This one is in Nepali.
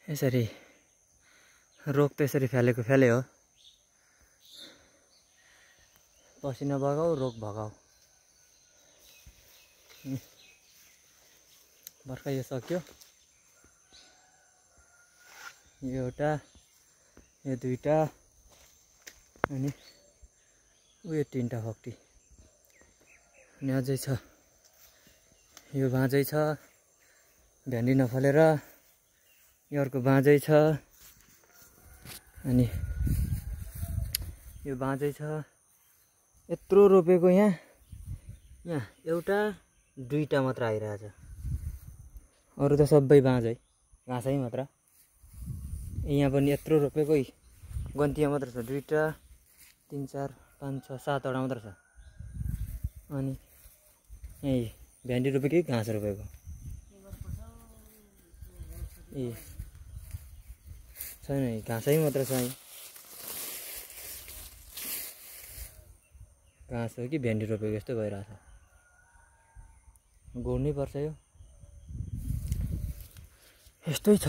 यसरी रोग त यसरी फ्यालेको फ्याले हो। पसिना बगाऊ रोग भगाऊ। बर्खा यो सक्यो। यो एउटा, यो दुईटा अनि उयो तीनटा फक्टी। अनि अझै छ, यो बाँझै छ, भेन्डी नफलेर। यो अर्को बाँझै छ, अनि यो बाँझै छ। यत्रो रोपेको यहाँ एउटा दुईटा मात्र आइरहेछ। अरू त सबै बाँझै घाँसै मात्र। यहाँ पनि यत्रो रोपेको गन्तीमा मात्र छ, दुईटा, तिन, चार, पाँच, छ, सातवटा मात्र छ। अनि यही भेन्डी रोपेको घाँस रोपेको छैन, घाँसै मात्र छ। घाँस हो कि भेन्डी रोपेको यस्तो भइरहेछ। गोड्नै पर्छ यो, यस्तै छ।